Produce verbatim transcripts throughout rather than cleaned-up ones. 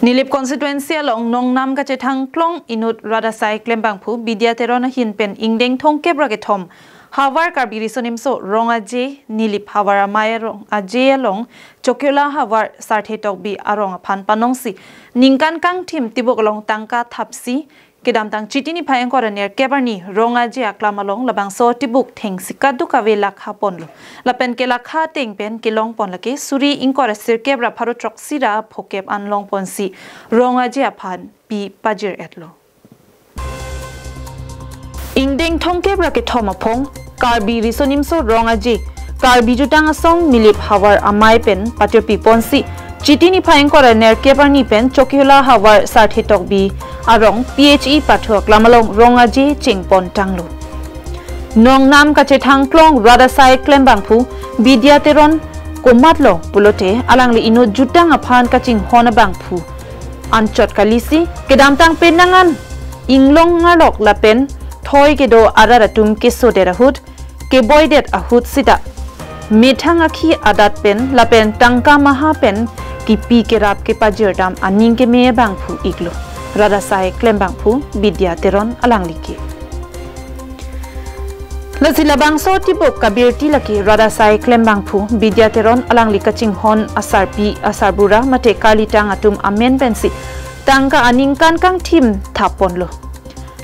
Nilip constituency along Nongnam kachethang klong inut rat asai klembangphu Bidya Teron ahin pen ingdeng thomkep ra kethom havar Karbi Riso Nimso Rong Aje Nilip havar amei Rong Aje along Chokiola havar Sarthe Tokbi arong aphan panongsi ningkan kangthim tibuk along tangka thapsi kedamtang Chiti niphai ingkoi ra nerkep arni Rong Aje aklam along labangso tibuk thengsi kadokave lakha ponlo. Lapen ke lakha ateng pen kelong pon lake suri ingkoi ra sirkep ra pharo throksi ra phokep an long ponsi Rong Aje aphan pi pajir-etlo. Ingdeng thomkep ra kethom aphong Karbi Riso Nimso Rong Aje Karbi Jutang Asong Nilip havar amei pen patirpi ponsi Chiti niphai ingkoi ra nerkep arni pen Chokiola havar Sarthe Tokbi arong P H E pathu aklam along Rong Aje cheng pon tanglo. Nongnam kachethang klong rat asai klembangphu Bidya Teron komatlo pulote alangli inut jutang aphan kachinghon abangphu anchot kalisi kedamtang penang an inglong ngarlok lapen thoi kedo arat atum kesodet ahut keboidet ahut sita methang akhi adat pen lapen tangka maha pen kipi kerap kepajir dam aning keme abangphu iklo. Rat asai klembangphu Bidya Teron alangli ke. Lasi labangso tibuk kabirti lake rat asai klembangphu Bidya Teron alangli kachinghon asarpi asarbura mate karlitang atum amen pensi tangka aningkan kangthim thap ponlo.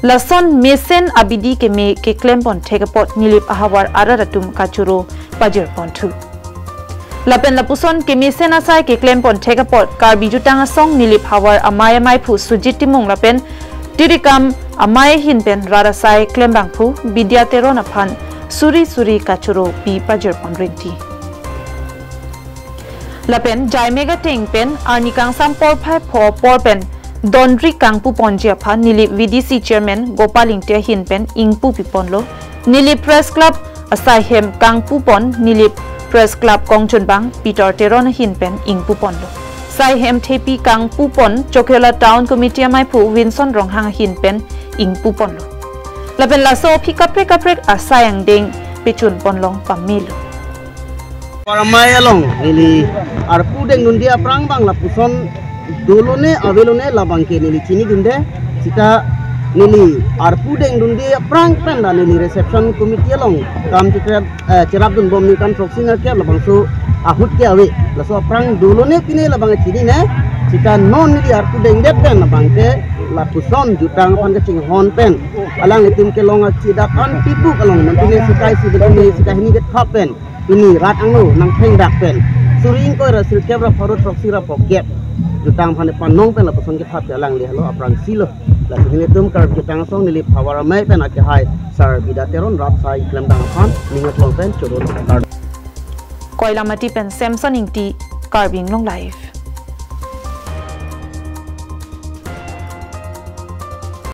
Lason mesen abidi keme keklem pon thek apot Nilip ahavar arat atum kachoro pajir ponthu. Lapen lapuson kemesen asai keklem pon thek apot Karbi Jutang Asong Nilip havar amei ameiphu Sujit Timung lapen tirikam amei ahin pen rat asai klembangphu Bidya Teron aphan suri suri kachoro pi pajir pon rinti. Lapen Jaimega ateng pen arni kangsam porphai pho apor pen donri kangpu ponji aphan Nilip V D C chairman Gopal Ingti ahin pen ingpu pi ponlo. Nilip Press Club asai hem kangpu pon Nilip Press Club kongchunbang Peter Teron ahin pen ingpu ponlo. Sai hem thepi kangpu pon Chokiola Town Committee ameiphu Vinson Ronghang ahin pen ingpu ponlo. Lapen laso aphi kaprek kaprek asai angdeng pechun pon long pamelo. Paramai along neli arpu dengdunde aphrang bang lapuson dolone avelone labang ke neli chinidunde. Sita neli arpu dengdunde aphrang pen ta neli reception committee along kam chikrep, eh, cherapdun bom ningkan throksi nerkep labangso ahut ke ave. Laso aphrang dolone pine labang chinine. Sita non neli arpu dengdet pen labang ke lapuson jutang aphan kachinghon pen alanglitum kelong achidak an tibuk along non pine sita isi betune sita hini kethap pen pini rat angno nangthengdak pen suri ingkoi ra sirkep ra pharo throksi ra phokep jutang aphan panong pen lapuson kethap ke alangli helo aphrangsi lo. Lasi nelitum Karbi Jutang Asong Nilip havar amei pen akehai Sar Bidya Teron rat asai klembang aphan ning aklong pen choro kar. Koilamati pen Samson Ingti, Karbi Anglong Live.